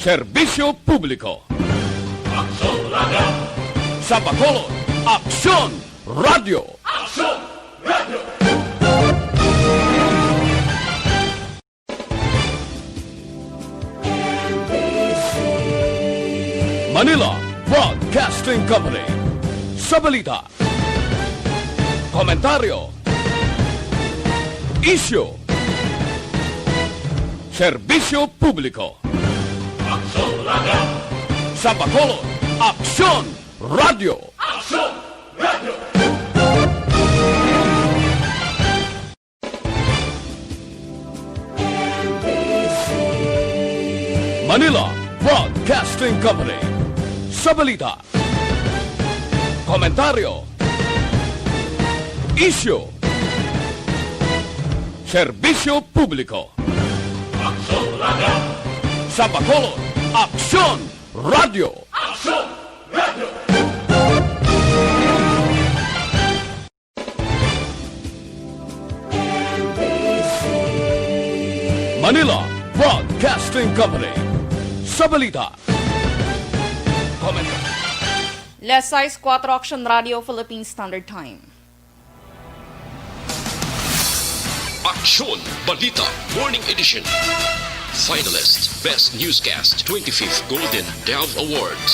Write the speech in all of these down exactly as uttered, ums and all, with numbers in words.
Serbisyo Publiko. Aksyon Radio. Sa Bacolod, Aksyon Radio. Aksyon Radio. Manila Broadcasting Company. Sa balita, komentaryo, isyu, serbisyo publiko. Aksyon Radio. Sa Bacolod, Aksyon Radio. Aksyon Radio. Manila Broadcasting Company. Sa balita, komentaryo, isyu, serbisyo publiko. Aksyon Radio. Sa Bacolod, Aksyon Radio. Aksyon Radio. Manila Broadcasting Company. Sa balita, comment. Las sais kuwatro, Aksyon Radio, Philippine Standard Time. Aksyon Balita Morning Edition. Finalist Best Newscast, twenty-fifth Golden Dove Awards.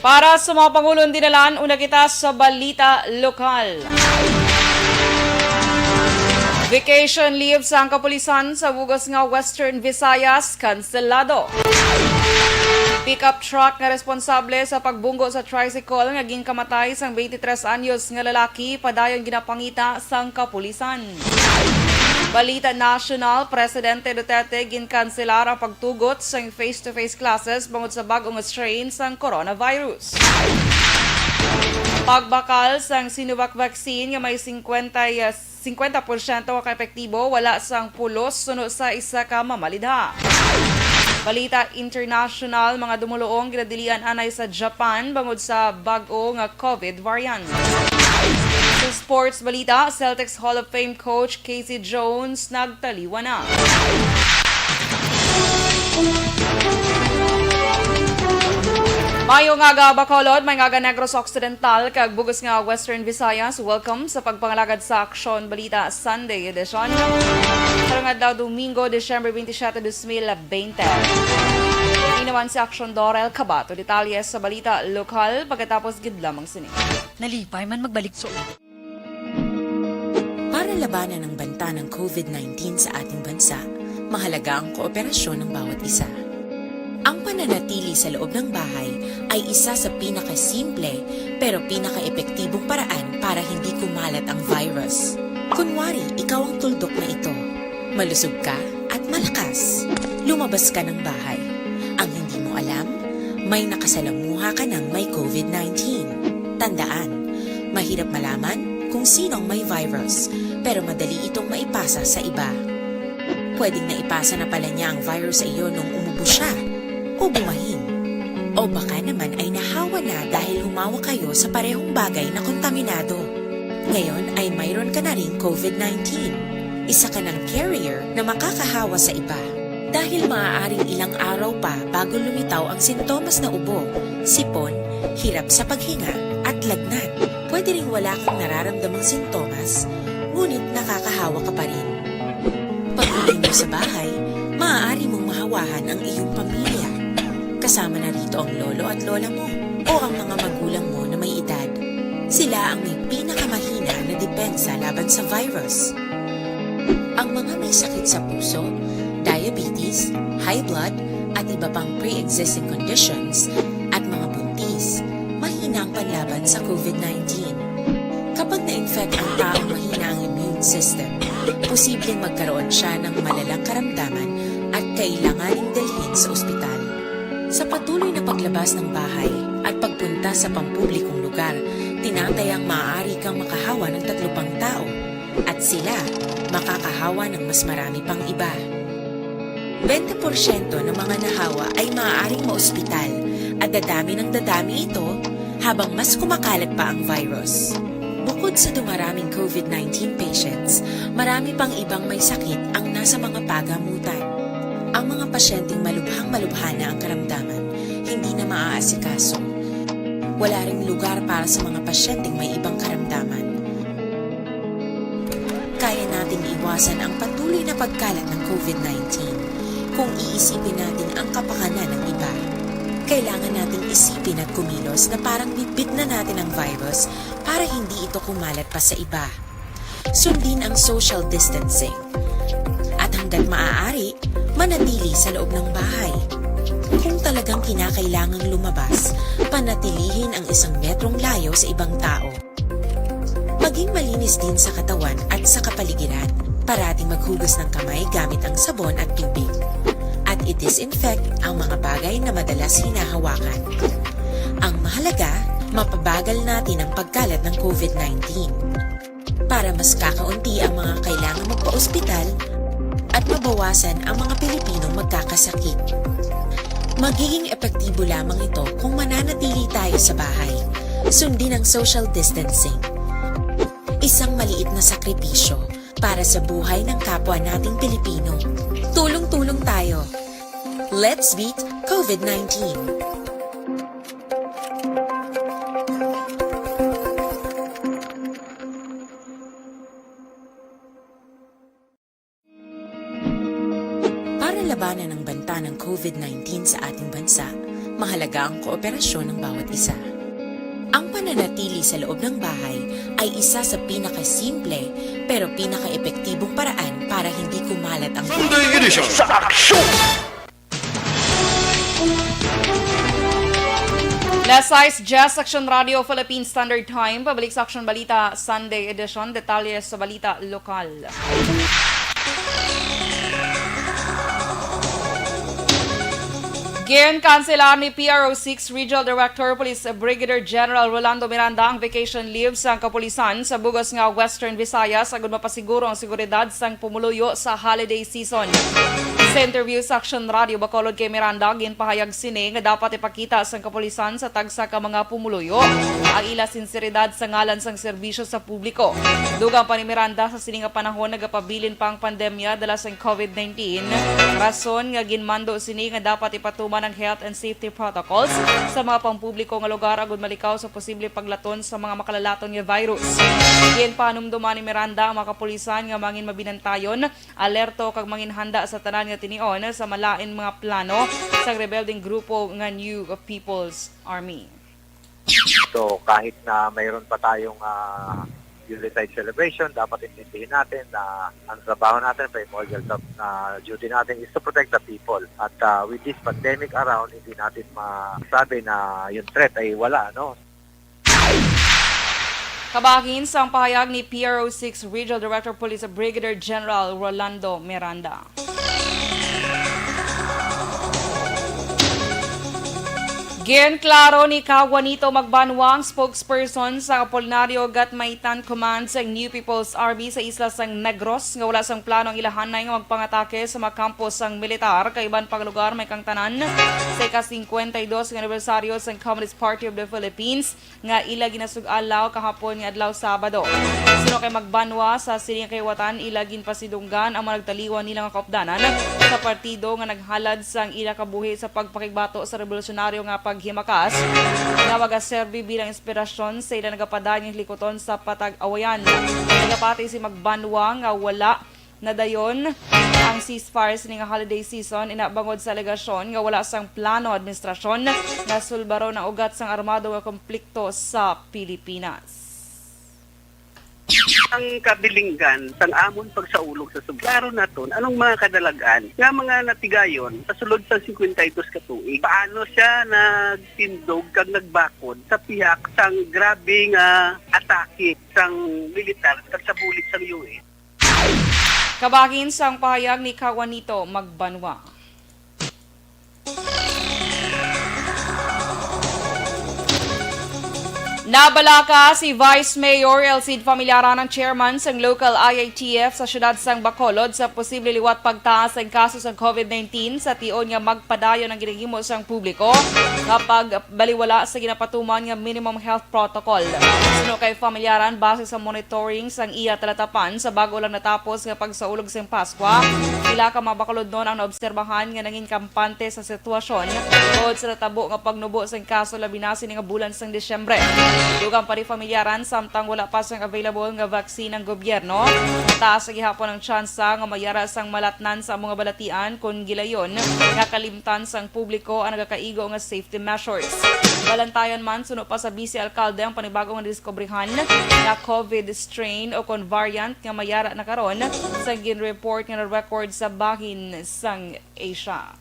Para sa mga pangulon dinalan, una kita sa balita lokal. Vacation leave sang kapulisan sa bug-os nga Western Visayas kanselado. Pickup truck nga responsable sa pagbunggo sa tricycle nga ginkamatay sang twenty-three anyos nga lalaki padayon ginapangita sang kapulisan. Balita nasyonal, Presidente Duterte ginkanselar ang pagtugot sang face-to-face classes bangod sa bag-o nga strain sang coronavirus. Pagbakal sang Sinovac vaccine nga may singkwenta, singkwenta porsyento ka epektibo wala sang pulos suno sa isa ka mamalidha. Balita international, mga dumuluong ginadilian anay sa Japan bangod sa bag-o nga COVID variant. Sa sports balita, Celtics Hall of Fame coach K C Jones nagtaliwan na. Maayong aga, Bacolod. Maayong aga, Negros Occidental, kag bug-os nga Western Visayas. Welcome sa pagpangalagad sa Aksyon Balita Sunday Edition. Karong adlaw, Domingo, Disyembre twenty-seven, dos mil bente. Ini naman si Aksyon Dorel Cabato. Detalye sa balita lokal pagkatapos gid lamang sini. Nalipay man magbalik sa Para labanan ang banta ng COVID nineteen sa ating bansa, mahalaga ang kooperasyon ng bawat isa. Ang pananatili sa loob ng bahay ay isa sa pinakasimple pero pinakaepektibong paraan para hindi kumalat ang virus. Kunwari, ikaw ang tuldok na ito. Malusog ka at malakas. Lumabas ka ng bahay. Ang hindi mo alam, may nakasalamuha ka ng may COVID nineteen. Tandaan, mahirap malaman kung sino ang may virus, pero madali itong maipasa sa iba. Pwedeng naipasa na pala niya ang virus sa iyo nung umubo siya, o bumahin, o baka naman ay nahawa na dahil humawa kayo sa parehong bagay na kontaminado. Ngayon ay mayroon ka na ring COVID nineteen. Isa ka ng carrier na makakahawa sa iba. Dahil maaaring ilang araw pa bago lumitaw ang sintomas na ubo, sipon, hirap sa paghinga, at lagnat. Pwede ring wala kang nararamdamang sintomas, ngunit nakakahawa ka pa rin. Pag-uwi mo sa bahay, maaari mong mahawahan ang iyong pamilya. Kasama na rito ang lolo at lola mo o ang mga magulang mo na may edad. Sila ang may pinakamahina na depensa laban sa virus. Ang mga may sakit sa puso, diabetes, high blood, at iba pang pre-existing conditions, at mga buntis, mahina ang panlaban sa COVID nineteen. Kapag na-infect ang taong mahina ang immune system, posibleng magkaroon siya ng malalang karamdaman at kailanganing dalhin sa ospital. Sa patuloy na paglabas ng bahay at pagpunta sa pampublikong lugar, tinatayang maaari kang makahawa ng tatlo pang tao, at sila makakahawa ng mas marami pang iba. Bente porsyento ng mga nahawa ay maaaring maospital, Dadami ng dadami ito habang mas kumakalat pa ang virus. Bukod sa dumaraming COVID nineteen patients, marami pang ibang may sakit ang nasa mga pagamutan. Ang mga pasyenteng malubhang-malubha na ang karamdaman, hindi na maaasikaso. Wala ring lugar para sa mga pasyenteng may ibang karamdaman. Kaya nating iwasan ang patuloy na pagkalat ng COVID nineteen kung iisipin natin ang kapakanan ng iba. Kailangan nating isipin at kumilos na parang bitbit na natin ang virus para hindi ito kumalat pa sa iba. Sundin ang social distancing. At hanggat maaari, manatili sa loob ng bahay. Kung talagang kinakailangang lumabas, panatilihin ang isang metrong layo sa ibang tao. Maging malinis din sa katawan at sa kapaligiran. Parating maghugas ng kamay gamit ang sabon at tubig. At i-disinfect ang mga bagay na madalas hinahawakan. Ang mahalaga, mapabagal natin ang pagkalat ng COVID nineteen. Para mas kakaunti ang mga kailangan magpa-ospital at mabawasan ang mga Pilipinong magkakasakit. Magiging epektibo lamang ito kung mananatili tayo sa bahay. Sundin ang social distancing. Isang maliit na sakripisyo para sa buhay ng kapwa nating Pilipino. Tulong-tulong tayo. Let's beat COVID nineteen. Para labanan ang banta ng COVID nineteen sa ating bansa, mahalaga ang kooperasyon ng bawat isa. Ang pananatili sa loob ng bahay ay isa sa pinakasimple pero pinakaepektibong paraan para hindi kumalat ang Sunday edition sa Aksyon! Alas sais diyes, Aksyon Radio Philippine Standard Time. Pabalik sa Aksyon Balita Sunday Edition. Detalye sa balita lokal. Ginkanselar ni P R O six Regional Director Police Brigadier General Rolando Miranda ang vacation leave sang kapulisan sa bug-os nga Western Visayas agud mapasiguro ang seguridad sang pumuluyo sa holiday season. Sa interview sa Aksyon Radio Bacolod kay Miranda, ginpahayag sini nga dapat ipakita sang kapulisan sa tagsa ka mga pumuluyo ang ila sinseridad sa ngalan sang serbisyo sa publiko. Dugang pa ni Miranda, sa sini nga panahon nagapabilin pa ang pandemya dala sang COVID nineteen, rason nga ginmando sini nga dapat ipatuman ang health and safety protocols sa mga pampubliko nga lugar agud malikaw sa posible paglaton sa mga makalalaton nga virus. Ginpahanumduman ni Miranda ang mga kapulisan nga mangin mabinantayon, alerto kag mangin handa sa tanan nga tinion sa malain mga plano sang rebeldeng grupo nga New People's Army. So, kahit na mayroon pa tayong, ah, Yuletide celebration, dapat intindihin natin na ang trabaho natin, primordial tra-, na duty natin is to protect the people. At, ah, with this pandemic around, hindi natin masabi na yung threat ay wala, no? Kabahin sang pahayag ni P R O six Regional Director Police Brigadier General Rolando Miranda. Ginklaro ni Ka Juanito Magbanwa, ang spokesperson sa Apolinario Gatmaitan Command sang New People's Army sa isla sang Negros, nga wala sang plano ang ilahanay nga magpangatake sa mga kampo sang militar kay iban pang lugar, may kangtanan sa ika-singkwenta y dos nga anibersaryo sang Communist Party of the Philippines nga ila ginasug-alaw kahapon nga adlaw Sabado. Suno kay Magbanwa, sa sini nga kahiwatan ila ginpasidunggan ang mga nagtaliwan nila nga kaupdanan sa partido nga naghalad sang ila kabuhi sa pagpakigbato sa rebolusyonaryo nga paghimakas nga magaserbi bilang inspirasyon sa ila nagapadayon nga hilikuton sa patag-awayan. Nagapati si Magbanwa nga wala nadayon ang ceasefire sini nga holiday season, ina bangod sa alegasyon nga wala sang plano administrasyon nga sulbaron ang ugat sang armado nga komplikto sa Pilipinas. Ang kabilinggan sang amon pagsaulog sa sub-, klaro naton anong mga kadalagan nga mga natigayon sa sulod sa singkwenta y dos ka tuig. Paano siya nagtindog kag nagbakod sa pihak sang grabe nga atake sang militar kag sa bulig sang U S? Kabahin sang pahayag ni Ka Juanito Magbanwa. Nabalaka si Vice Mayor Elcid Familiaran, ang chairman sang local I I T F sa siyudad sang Bacolod, sa posible liwat pagtaas sang kaso sang COVID nineteen, sa tion nga magpadayon ang ginahimo sang publiko nga pagbaliwala sa ginapatuman nga minimum health protocol. Suno kay Familiaran, base sa monitoring sang iya talatapan sa bago lang natapos nga pagsaulog sang Paskwa, pila ka mga Bacolodnon ang naobserbahan nga nangin kampante sa sitwasyon tungod sa natabo nga pagnubo sang kaso, labi na sini nga bulan sang Disyembre. Dugang pa ni Familiaran, samtang wala pa sang available nga vaccine ang gobyerno, mataas sa gihapon ang tsansa nga mayara sang malatnan sa amo nga balatian kon gilayon nga kalimtan sang publiko ang nagakaigo nga safety measures. Balantayan man, suno pa sa Vice Alkalde ang panibag-o nga nadiskubrihan nga COVID strain o kon variant nga mayara na karon sa gin-report nga na-record sa bahin sang Asia.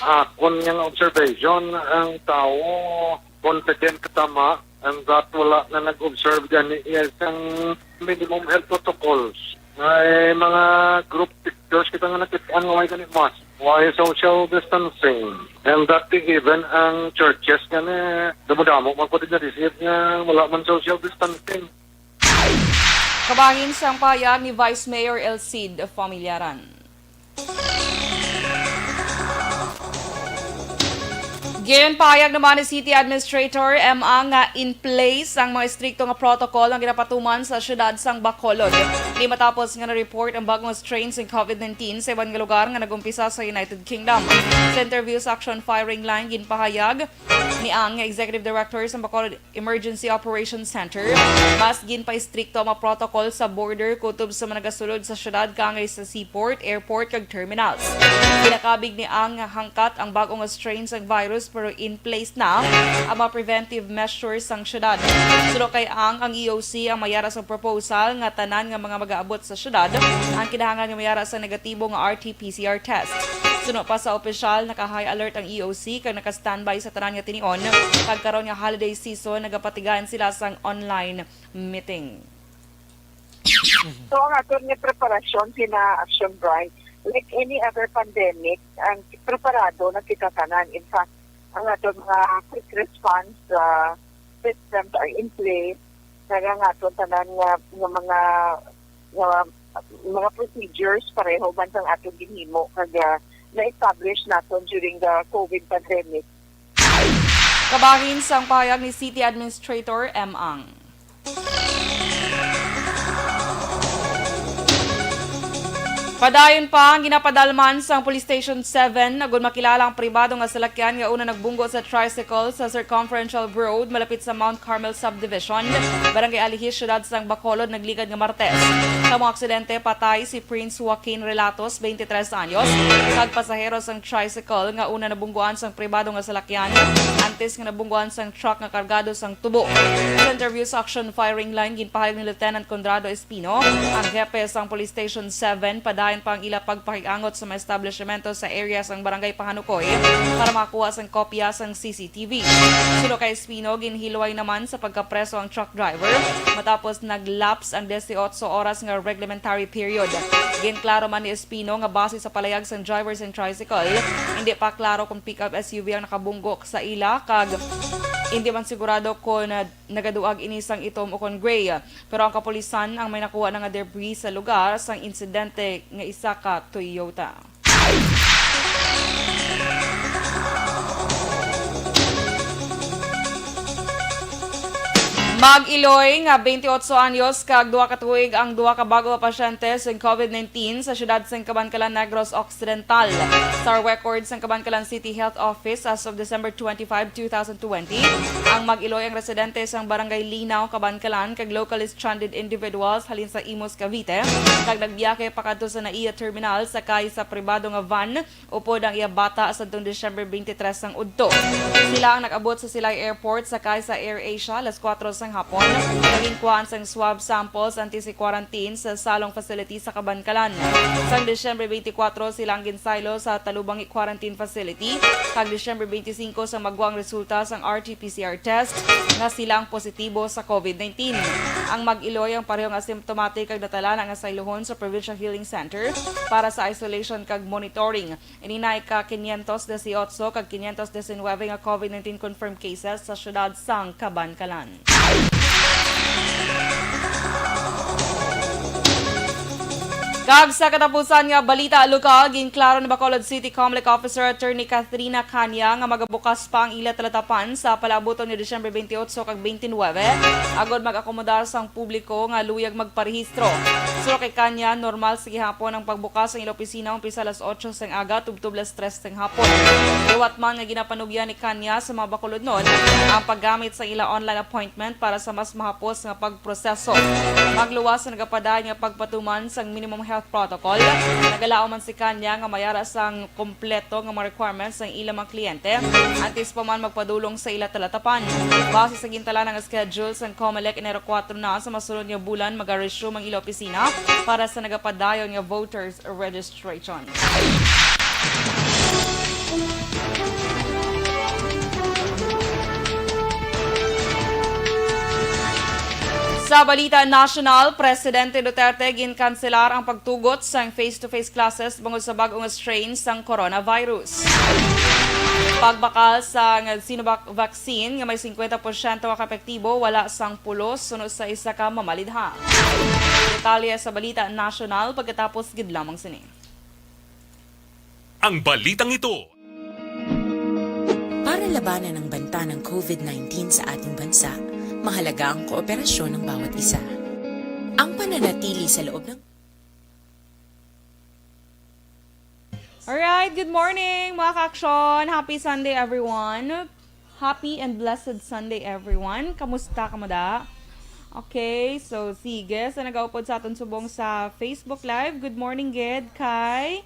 Akon nga observation, ang tawo confident katama, and that wala na nag-observe gani iya sang minimum health protocols. May mga group pictures kita nga nakit-an nga way gani mask, way social distancing. And that even ang churches gani, damo-damo man pud na-receive nga wala man social distancing. Kabahin sang pahayag ni Vice Mayor Elcid Familiaran. Ginpahayag naman ni City Administrator M. Ang nga in place ang mga estrikto nga protocol nga ginapatuman sa siyudad sang Bacolod. Di matapos nga na-report ang bagong strain sang COVID nineteen sa iban nga lugar nga nag-umpisa sa United Kingdom. Sa interview sa Action Firing Line, ginpahayag ni Ang nga Executive Director sang Bacolod Emergency Operations Center, mas ginpaistrikto ang mga protocol sa border kutob sa mga nagasulod sa syudad, kaangay sa seaport, airport, kag terminals. Ginakabig ni Ang nga hangkat ang bag-o nga strain sang virus, pero in place na ang mga preventive measures sang syudad. Suno kay Ang, ang E O C ang mayara sa proposal nga tanan nga mga mag-aabot sa syudad ang kinahanglan nga mayara sa negatibo nga R T P C R test. Suno pa sa opisyal, naka-high alert ang E O C kag naka-standby sa tanan nga tinion, kag karon nga holiday season, nagapatigayon sila sang online meeting. So, ang aton nga preparasyon sina Action Bright, like any other pandemic, ang preparado na kita tanan. In fact, ang aton mga quick response uh, systems are in place. Kag ang aton tanan nga, nga mga nga mga procedures pareho man sang aton ginhimo kag uh, na-establish naton during the COVID pandemic. Kabahin sang pahayag ni City Administrator M. Ang. Padayon pa ang ginapadalman sang Police Station seven agud makilala ang pribado nga salakyan nga una nagbunggo sa tricycle sa Circumferential Road malapit sa Mount Carmel Subdivision, Barangay Alihis, Siyudad sang Bacolod, nagligad nga Martes. Sa mga aksidente, patay si Prince Joaquin Relatos, twenty-tres anyos, kag pasahero sang tricycle nga una nabungguan sang pribado nga salakyan antes nga nabungguan sang truck nga kargado sang tubo. Sa interview sa Action Firing Line, ginpahayag ni Lieutenant Conrado Espino, ang hepe sang Police Station seven, padayon pa ang ila pagpakiangot sa mga establishmento sa area sang Barangay Pahanukoy para makakuha sang kopya sang C C T V. Suno kay Espino, ginhilway naman sa pagkapreso ang truck driver matapos nag-lapse ang diyesotso oras nga reglementary period. Ginklaro man ni Espino nga base sa palayag sang driver sang tricycle, hindi pa klaro kung pick-up S U V ang nakabunggo sa ila kag hindi man sigurado kon nagaduag ini sang itom o kon gray. Pero ang kapulisan ang may nakuha na nga debris sa lugar sang insidente nga isa ka Toyota. Mag-iloy nga twenty-eight anyos kag duha ka tuig ang duha ka bag-o nga pasyente sang COVID nineteen sa siyudad sang Kabankalan, Negros Occidental. Sa record sang Kabankalan City Health Office, as of December twenty-five, two thousand twenty, ang mag-iloy ang residente sang Barangay Linaw, Kabankalan, kag locally stranded individuals halin sa Imus, Cavite, kag nagbiyahe pakadto sa NAIA terminal sakay sa pribado nga van upod ang iya bata sadtong Disyembre twenty-three sang udto. Sila ang nag-abot sa Silay Airport sakay sa AirAsia alas kuwatro sang hapon. Naging kuhaan sang swab samples antes i-quarantine sa Salong Facility sa Kabankalan. Sang Disyembre twenty-four, sila ang ginsaylo sa Talubangi Quarantine Facility, kag Disyembre twenty-five sa magwa ang resulta sang R T P C R test nga sila ang positibo sa COVID nineteen. Ang mag-iloy ang parehong asymptomatic kag natala na nga saylohon sa Provincial Healing Center para sa isolation kag monitoring. Ini na ika quinientos dieciocho kag quinientos diecinuebe nga COVID nineteen confirmed cases sa siyudad sang Kabankalan. Kag sa katapusan nga balita lokal, ginklaro ni Bacolod City Comelec Officer Attorney Katrina Canya nga magabukas pa ang ila talatapan sa palaabuton ni Disyembre twenty-eight kag twenty-nine, agod mag-akomodar sang publiko nga luyag magparehistro. Suno kay Canya, normal sa gihapon ang pagbukas sang ila opisina umpisa alas otso sang aga tubtob alas tres sang hapon. Liwat man nga ginapanugyan ni Canya sa mga Bacolodnon ang paggamit sa ila online appointment para sa mas mahapos nga pagproseso. Magluwas sa nagapadayon nga pagpatuman sang minimum health protocol, nagalaom man si Canya nga mayara sang kompleto nga mga requirements sang ila mga kliyente antes pa man magpadulong sa ila talatapan. Base sa gintalaan nga schedule sang Comelec, Enero kuwatro na sa masunod nga bulan maga-resume ang ila opisina para sa nagapadayon nga voters registration. Sa balita nasyonal, Presidente Duterte ginkanselar ang pagtugot sang face-to-face classes bangod sa bag-o nga strain sang coronavirus. Pagbakal sang Sinovac vaccine nga may singkwenta porsyento ka epektibo wala sang pulos suno sa isa ka mamalidha. Detalye sa balita nasyonal pagkatapos gid lamang sini. Ang balitang ito. Para labanan ang banta ng COVID nineteen sa ating bansa, mahalaga ang kooperasyon ng bawat isa. Ang pananatili sa loob ng Alright, good morning, mga ka-aksyon. Happy Sunday, everyone. Happy and blessed Sunday, everyone. Kamusta kamo da? Okay, so sige, sa nagaupod sa aton subong sa Facebook Live, good morning gid kay,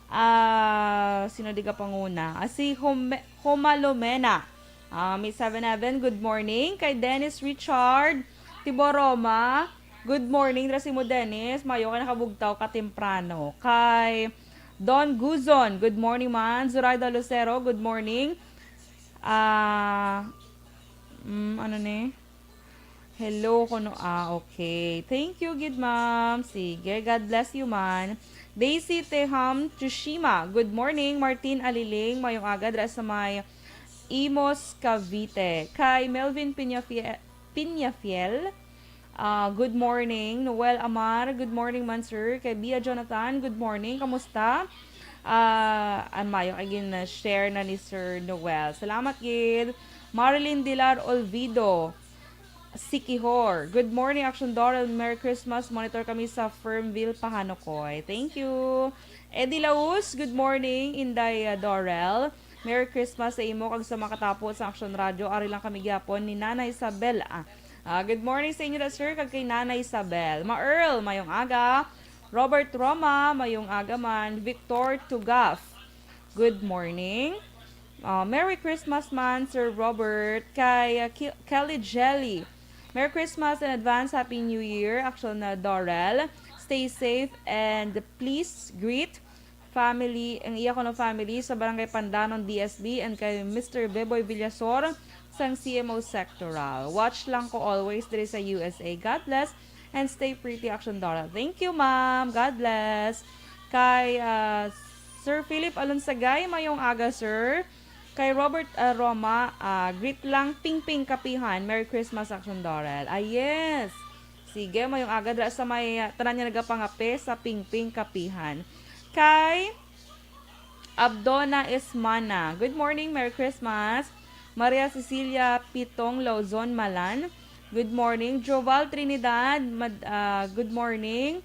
ah, sino di ka panguna? Ah, si Home-, Homalomena. Ah, Miss Seven Heaven, good morning. Kay Dennis Richard Tiboroma, good morning. Dira si mo, Dennis. Mayo ka nakabugtaw ka temprano. Kay Don Guzon, good morning, man. Zoraida Lucero, good morning. Ah, mm, ano ni? Hello, kuno. Ah, okay. Thank you, gid, ma'am. Sige, God bless you, man. Daisy Teham Tsushima, good morning. Martin Aliling, mayong aga dira sa may Imus, Cavite. Kay Melvin Piñafie-, Piñafiel, ah, good morning. Noel Amar, good morning man, sir. Kay Bia Jonathan, good morning. Kamusta? Ah, ang mayo kay gin-share na ni Sir Noel. Salamat gid. Marilyn Dilar Olvido, Sikihor. Good morning, Action Dorel. Merry Christmas. Monitor kami sa Fernville, Pahanocoy. Thank you. Eddie Laus, good morning, Inday, uh, Dorel. Merry Christmas sa imo kag sa makatapo sa Action Radio. Ari lang kami gyapon ni Nanay Isabel. Ah, ah, good morning sa inyo, sir, kag kay Nanay Isabel. Ma Earl, mayong aga. Robert Roma, mayong aga man. Victor Tugaf, good morning. Ah, Merry Christmas man, Sir Robert. Kay, ah, Ki-, Kelly Jelly, Merry Christmas in advance, Happy New Year. Action na, Dorel. Stay safe and please greet family, ang iya kuno family sa Barangay Pandanon, D S B, and kay Mister Beboy Villasor sang C M O Sectoral. Watch lang ko always diri sa U S A. God bless and stay pretty, Action Dorel. Thank you, ma'am. God bless. Kay, ah, Sir Philip Alonsagay, mayong aga, sir. Kay Robert, ah, Roma, ah, greet lang, Pingping Kapihan. Merry Christmas, Action Dorel. Ah, yes. Sige, mayong aga dira sa may, ah, tanan nga nagapangape sa Pingping Kapihan. Kay Abdona Esmana, good morning, Merry Christmas. Maria Cecilia Pitong Lauzon Malan, good morning. Joval Trinidad, mad-, ah, good morning.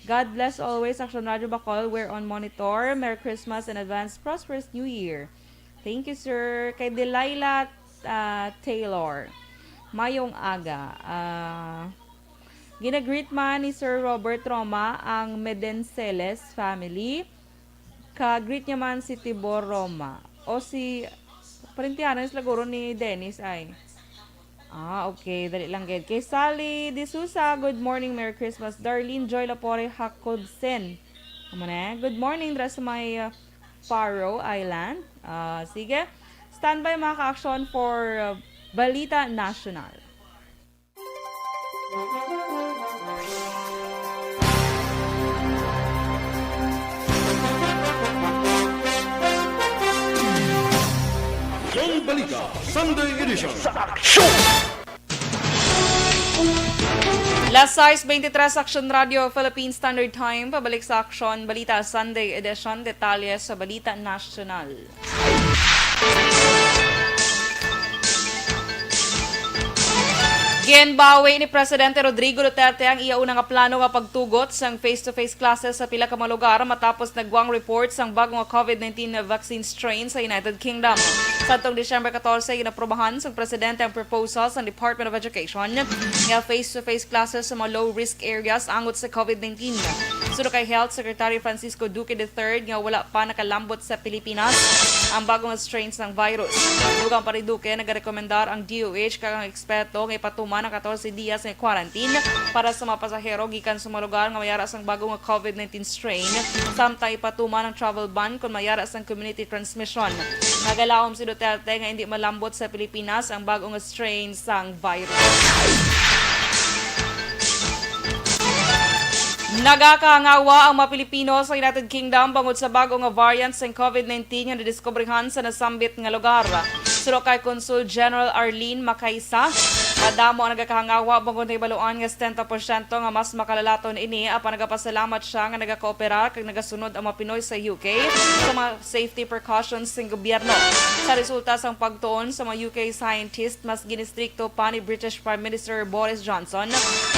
God bless always, Action Radio Bacol. We're on monitor. Merry Christmas and advance prosperous New Year. Thank you, sir. Kay Delilah, ah, Taylor, mayong aga. Ah, gina-greet man ni Sir Robert Roma ang Medenceles family. Ka-greet niya man si Tibor Roma. O si, parintihanan sila guro ni Dennis ay. Ah, okay. Dali lang gid. Kay Sally De Sousa, good morning, Merry Christmas. Darlene Joy Lapore Jacobsen. Amo na. Good morning, dira sa may, uh, Faroe Island. Ah, sige. Standby, mga ka-aksyon, for, uh, Balita National. Yung balita, Sunday edition. Sa aksyon! Las sais veintitrés, Aksyon Radio, Philippine Standard Time. Pabalik sa Aksyon Balita Sunday Edition. Detalye sa balita nasyonal. Ginbawi ni Presidente Rodrigo Duterte ang iya una nga plano nga pagtugot sang face-to-face classes sa pila ka mga lugar matapos nagwa ang report sang bago nga COVID nineteen vaccine strain sa United Kingdom. Sadtong Disyembre catorce, ginaprobahan sang Presidente ang proposal sang Department of Education nga face-to-face classes sa mga low-risk areas angot sa COVID nineteen. Suno kay Health Secretary Francisco Duque the third nga wala pa nakalambot sa Pilipinas ang bago nga strain sang virus. Dugang pa ni Duque, nagarekomendar ang D O H kag ang eksperto nga ipatuman ang katorse dias nga quarantine para sa mga pasahero gikan sa mga lugar nga may ara sang bago nga COVID nineteen strain, samtang ipatuman ang travel ban kon may ara sang community transmission. Nagalaom si Duterte nga indi malambot sa Pilipinas ang bago nga strain sang virus. Nagakahangawa ang mga Pilipino sa United Kingdom bangod sa bago nga variant sang COVID nineteen nga nadiskubrihan sa nasambit nga lugar. Suno kay Consul General Arlene Macaisa, madamo ang nagakahangawa bangod nahibaluan nga setenta porsyento nga mas makalalaton ini, apan nagapasalamat siya nga nagakooperar kag nagasunod ang mga Pinoy sa U K sa mga safety precautions sang gobyerno. Sa resulta sang pagtuon sa mga U K scientist, mas ginistrikto pa ni British Prime Minister Boris Johnson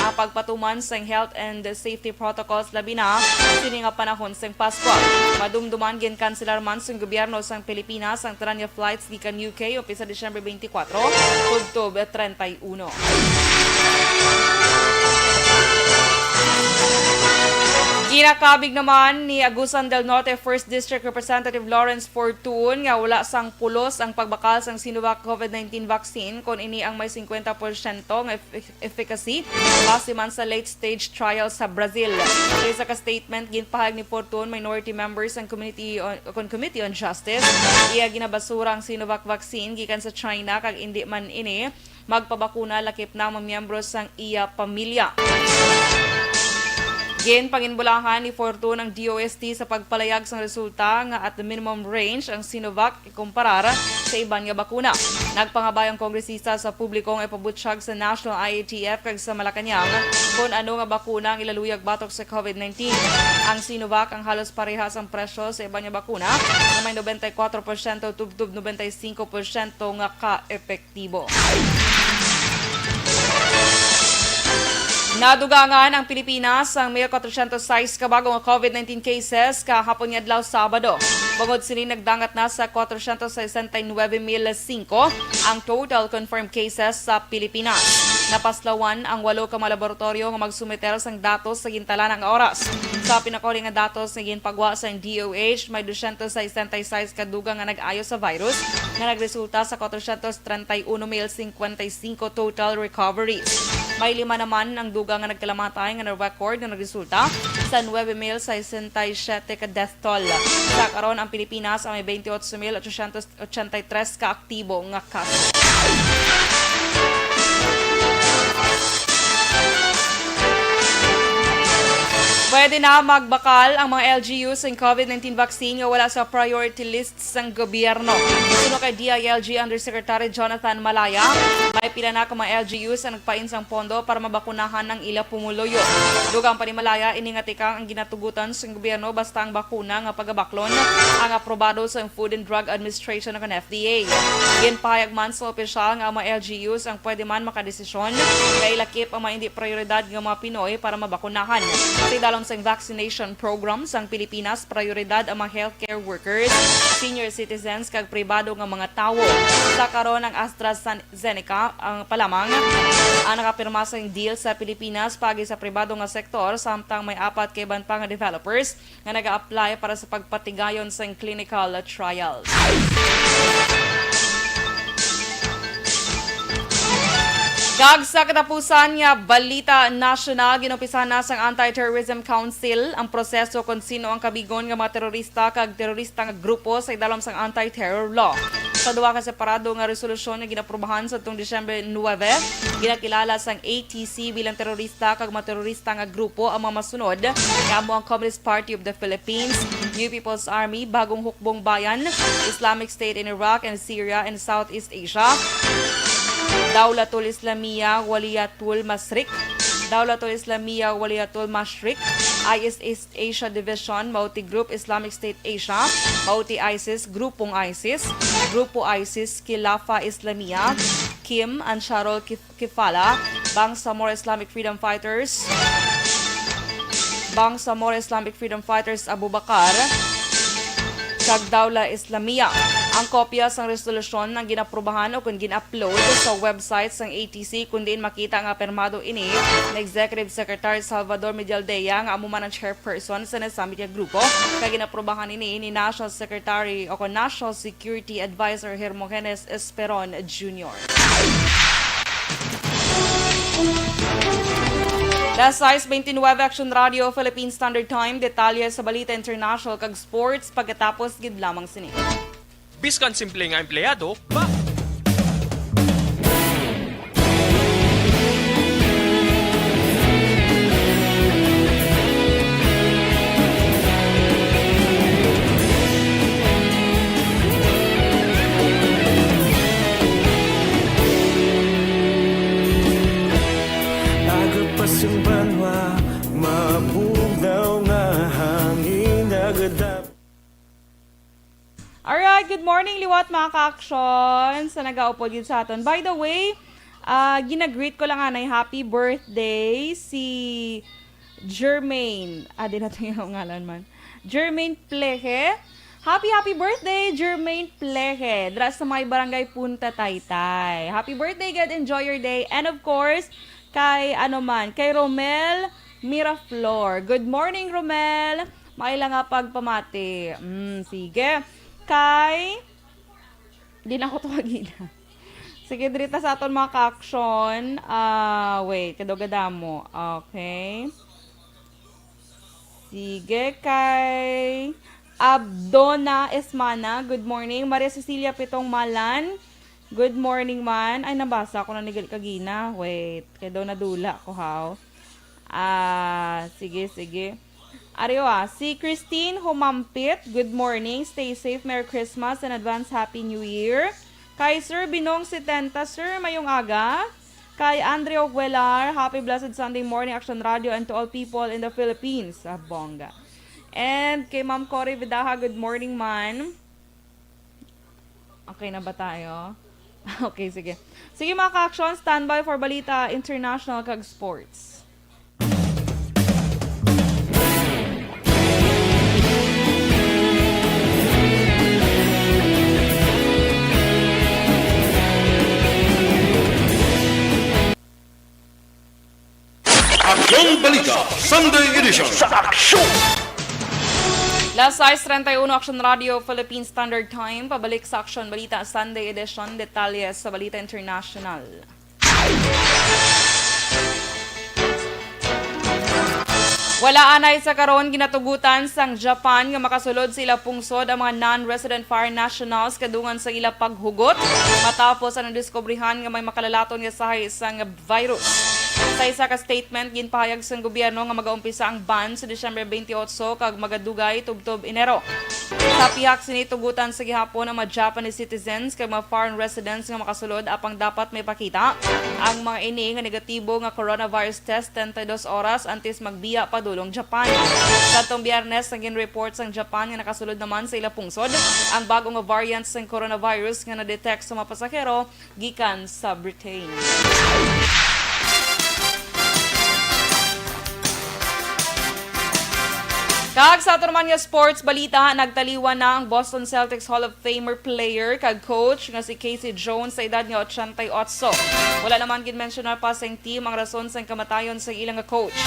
ang pagpatuman sang health and safety protocols, labi na sini nga panahon sang Pasko. Madumduman, ginkanselar man sang gobyerno sang Pilipinas ang tanan nga flights gikan U K umpisa Disyembre twenty-four tubtob treinta y uno. Ginakabig naman ni Agusan del Norte First District Representative Lawrence Fortun nga wala sang pulos ang pagbakal sang Sinovac COVID nineteen vaccine kon ini ang may singkwenta porsyento nga eff-, efficacy base man sa late stage trial sa Brazil. Sa isa ka statement, ginpahayag ni Fortun, minority members ang Committee on, kon Committee on Justice, iya ginabasura ang Sinovac vaccine gikan sa China kag indi man ini magpabakuna lakip na ang mga miyembro sang iya pamilya. Ginpanginbulahan ni Fortun ang D O S T sa pagpalayag sang resulta nga at the minimum range ang Sinovac ikumparar sa iban nga bakuna. Nagpangabay ang kongresista sa publiko nga ipabutyag sa National I A T F kag sa Malacañang kon ano nga bakuna ang ilaluyag batok sa COVID nineteen. Ang Sinovac ang halos parehas ang presyo sa iban nga bakuna nga may nobenta y kuwatro porsyento tubtob nobenta y singko porsyento nga ka-epektibo. Nadugangan ang Pilipinas sang mil kwatrosyentos sais ka bago nga COVID nineteen cases kahapon nga adlaw, Sabado. Bangod sini, nagdangat na sa kwatrosyentos sesenta y nuebe mil singko ang total confirmed cases sa Pilipinas. Napaslawan ang walo ka mga laboratoryo nga magsumiter sang datos sa gintalaan nga oras. Sa pinakauli nga datos nga ginpagwa sang D O H, may dosyentos sesenta y sais ka dugang nga nag-ayo sa virus nga nagresulta sa kwatrosyentos treinta y uno mil cincuenta y cinco total recoveries. May lima naman ang dugang nga nagkalamatay nga na-record nga nagresulta sa nuebe mil sesenta y siete ka death toll. Sa karon, ang Pilipinas ang may veintiocho mil ochocientos ochenta y tres ka aktibo nga kaso. Pwede na magbakal ang mga L G Us sang COVID nineteen vaccine nga wala sa priority list sang gobyerno. Suno kay D I L G Undersecretary Jonathan Malaya, may pila na ka mga L G Us ang nagpain sang pondo para mabakunahan ang ila pumuluyo. Dugang pa ni Malaya, ini nga tikang ang ginatugutan sang gobyerno basta ang bakuna nga pagabaklon ang aprobado sang Food and Drug Administration o kon F D A. Ginpahayag man sa opisyal nga ang mga L G Us ang pwede man makadesisyon nga ilakip ang mga indi prioridad nga mga Pinoy para mabakunahan. Sa idalom sang vaccination program sang Pilipinas, prioridad ang mga healthcare workers, senior citizens, kag pribado nga mga tawo. Sa karon, ang AstraZeneca ang pa lamang ang nakapirma sang deal sa Pilipinas paagi sa pribado nga sektor, samtang may apat ka iban pa nga developers nga naga-apply para sa pagpatigayon sang clinical trials. Kag sa katapusan nga balita nasyonal, ginumpisahan na sang Anti-Terrorism Council ang proseso kon sino ang kabigon nga mga terorista kag terorista nga grupo sa idalom sang anti-terror law. Sa duha ka separado nga resolusyon nga ginaprubahan sa tong Disyembre nuebe, ginakilala sang A T C bilang terorista kag mga terorista nga grupo ang mga masunod nga amo ang Communist Party of the Philippines, New People's Army, Bagong Hukbong Bayan, Islamic State in Iraq and Syria and Southeast Asia, Dawlatul Islamiyah Waliyatul Masrik, Dawlatul Islamiyah Waliyatul Mashrik, I S East Asia Division, Mauti Group, Islamic State Asia, Mauti ISIS, Grupong ISIS, Grupo ISIS, Khilafa Islamiyah, Kim, Ansharul Kif-, Kifala, Bangsamoro Islamic Freedom Fighters, Bangsamoro Islamic Freedom Fighters Abu Bakar, kag Dawla Islamiyah. Ang kopya sang resolusyon ang ginaprubahan o kon gin-upload sa website sang A T C, kun diin makita nga pirmado ini ni Executive Secretary Salvador Medialdea, nga amo man ang chairperson sa nasambit nga grupo, kag ginaprubahan ini ni National Secretary o kon National Security Advisor Hermogenes Esperon Junior. Las sais veintinuebe, Action Radio Philippine Standard Time. Detalye sa balita international kag sports pagkatapos gid lamang sini. Biskan simple nga empleyado, ba? Agod pa sing banwa, mabugnaw nga hangin, nagadap- Alright, good morning liwat, mga ka-action, sa nagaupod gid sa aton. By the way, ah, ginagreet ko lang anay happy birthday si Jermaine. Ah, di na to yung ngalan man. Jermaine Pleje. Happy, happy birthday, Jermaine Pleje. Dira sa may barangay Punta Taytay. Happy birthday, God. Enjoy your day. And of course, kay, ano man, kay Romel Miraflor. Good morning, Romel. Maila nga pagpamati. Mm, sige. Kay, di na ko to kagina. Sige, diri ta sa aton mga ka-action. Ah, wait, kadaw gadamo. Okay. Sige, kay Abdona Esmana, good morning. Maria Cecilia Pitong Malan, good morning man. Ay, nabasa ko na ni gal-, kagina. Wait, kay daw nadula ko, haw. Ah, sige, sige. Ariwa, si Christine Humampit, good morning. Stay safe. Merry Christmas and advance Happy New Year. Kay Sir Binong Setenta, sir, mayong aga. Kay Andrea Oguelar, happy blessed Sunday morning, Action Radio, and to all people in the Philippines. Ah, bongga. And kay Ma'am Cory Vidaja, good morning man. Okay na ba tayo? Okay, sige. Sige, mga ka-action, standby for balita, international kag sports. Aksyon Balita Sunday Edition. Sa Aksyon! Las sais treinta y uno, Action Radio Philippine Standard Time. Pabalik sa Aksyon Balita Sunday Edition. Detalye sa Balita International. Wala anay sa karon ginatugutan sang Japan nga makasulod sa ila pungsod ang mga non-resident foreign nationals kadungan sa ila paghugot matapos ang nadiskubrihan nga may makalalaton nga sahi sang virus. Sa isa ka statement, ginpahayag sang gobyerno nga magaumpisa ang ban sa Disyembre twenty-eight kag magadugay tubtob Enero. Sa pihak sini, tugutan sa gihapon ang mga Japanese citizens kag mga foreign residents nga makasulod, apang dapat may pakita ang mga ini nga negatibo nga coronavirus test treinta y dos oras antes magbiya padulong Japan. Sa atong Biyernes, naging report sang Japan nga nakasulod naman sa ila pungsod ang bago nga variant sang coronavirus nga na-detect sa mga pasahero gikan sa Britain. Kag sa ato naman nga sports balita, nagtaliwan na ang Boston Celtics Hall of Famer player kag coach nga si K C Jones sa edad nga ochenta y ocho. Wala naman ginmensyonar pa sang team ang rason sang kamatayon sang ila nga coach.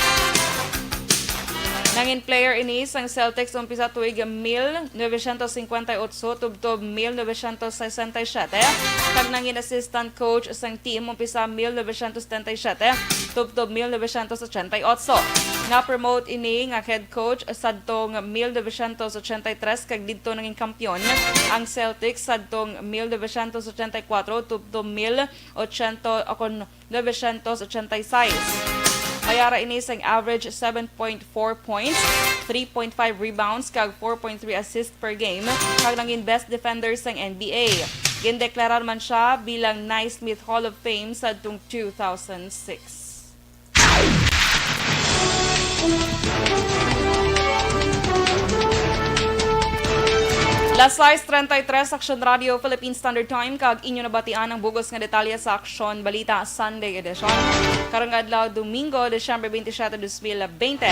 Nangin player ini sang Celtics umpisa tuig mil novecientos cincuenta y ocho tubtob mil novecientos sesenta y siete, kag nangin assistant coach sang team umpisa mil novecientos setenta y siete tubtob mil novecientos ochenta y ocho. Na-promote ini nga head coach sadtong mil novecientos ochenta y tres, kag didto nangin kampiyon ang Celtics sadtong mil novecientos ochenta y kuwatro tubtob mil ochenta, o kon novecientos ochenta y seis. Mayara ini sang average seven point four points, three point five rebounds, kag four point three assists per game, kag nangin best defender sang N B A. Gindeklarar man sia bilang Naismith Hall of Fame sadtong two thousand six. Las sais treinta y tres, Aksyon Radio, Philippine Standard Time, kag inyo nabatian ang bug-os nga detalye sa Aksyon Balita Sunday Edition karong adlaw, Domingo, Disyembre twenty-seven, twenty twenty.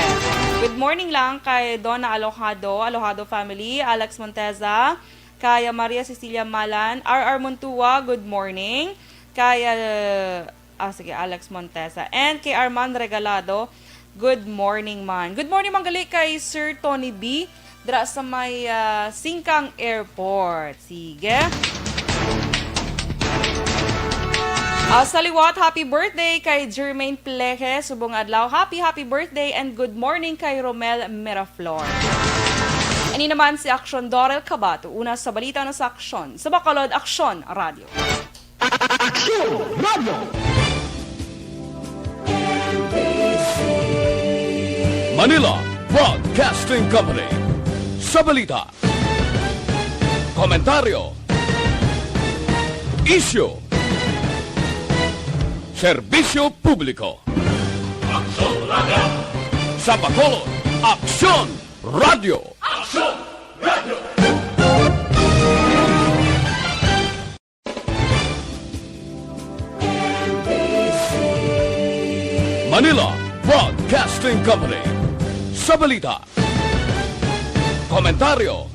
Good morning lang kay Donna Alojado, Alojado family, Alex Monteza, kay Maria Cecilia Malan, R R Montua, good morning. Kay, uh, ah, sige, Alex Montesa. And kay Arman Regalado, good morning man. Good morning man gali kay Sir Tony B, dira sa may, ah, Singkang Airport. Sige. Ah, sa liwat, happy birthday kay Jermaine Pleje, subong adlaw. Happy, happy birthday and good morning kay Romel Miraflor. Ini naman si Aksyon Dorel Cabato. Una sa balita na sa Aksyon. Sa Bacolod, Aksyon Radio. Aksyon Radio. Manila Broadcasting Company. Sa balita, komentaryo, isyu, serbisyo publiko. Aksyon Radio. Sa Bacolod, Aksyon Radio. Aksyon Radio. Manila Broadcasting Company. Sa balita, komentaryo,